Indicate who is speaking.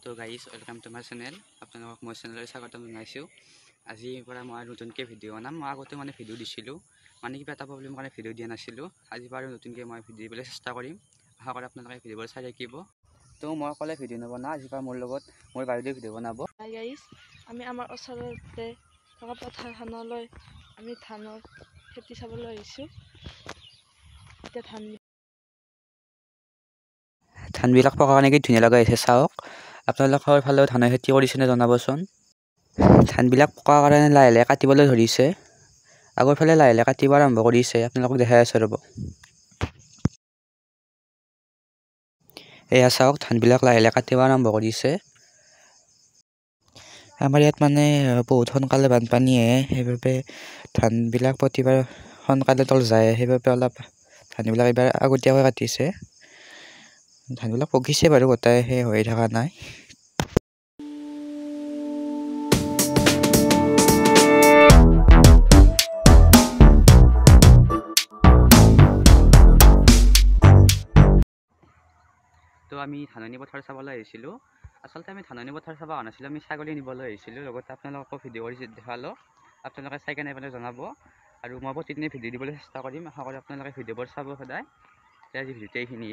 Speaker 1: তো guys welcome to my channel. আপোনালোকক মোৰ চেনেললৈ স্বাগতম জনাইছোঁ। আজিৰ পৰা মই নতুনকৈ ভিডিঅ' বনাম। মই আগতে মানে ভিডিঅ' দিছিলোঁ, মানে কিবা এটা প্ৰব্লেম কাৰণে ভিডিঅ' দিয়া নাছিলোঁ। আজিৰ পৰা আৰু নতুনকৈ মই ভিডিঅ' দিবলৈ চেষ্টা কৰিম। আশা কৰোঁ আপোনালোকে ভিডিঅ'বোৰ চাই থাকিব। তো মই অকলে ভিডিঅ' নবনাওঁ, আজিৰ পৰা মোৰ লগত মোৰ বাইদেউ ভিডিঅ' বনাব।
Speaker 2: হাই গাইজ, আমি আমাৰ ওচৰতে থকা পথাৰখনলৈ আমি ধানৰ খেতি চাবলৈ আহিছোঁ। এতিয়া
Speaker 1: ধানবিলাক পকা কাৰণে কি ধুনীয়া লগা হৈছে চাওক। আপোনালোকৰ ফালেও ধানৰ খেতি কৰিছেনে জনাবচোন। ধানবিলাক পকাৰ কাৰণে লাহে লাহে কাটিবলৈ ধৰিছে। আগৰ ফালে লাহে লাহে কাটিব আৰম্ভ কৰিছে। আপোনালোকক দেখাই আছোঁ ৰ'ব। এয়া চাওক, ধানবিলাক লাহে লাহে কাটিব আৰম্ভ কৰিছে। আমাৰ ইয়াত মানে বহুত সোনকালে বানপানী আহে, সেইবাবে ধানবিলাক প্ৰতিবাৰ সোনকালে তল যায়। সেইবাবে অলপ ধানবিলাক এইবাৰ আগতীয়াকৈ কাটিছে। ধানবিলাক পকিছে বাৰু, গোটাই সেই হৈ থকা নাই। তো আমি ধাননি পথাৰ চাবলৈ আহিছিলোঁ। আচলতে আমি ধাননি পথাৰ চাব অহা নাছিলোঁ, আমি ছাগলী নিবলৈ আহিছিলোঁ। লগতে আপোনালোককো ভিডিঅ' কৰি দেখালোঁ। আপোনালোকে চাই কেনে পেলাই জনাব। আৰু মই প্ৰতিদিনে ভিডিঅ' দিবলৈ চেষ্টা কৰিম। আশা কৰোঁ আপোনালোকে ভিডিঅ'বোৰ চাব সদায়। আজি ভিডিঅ'টো এইখিনি।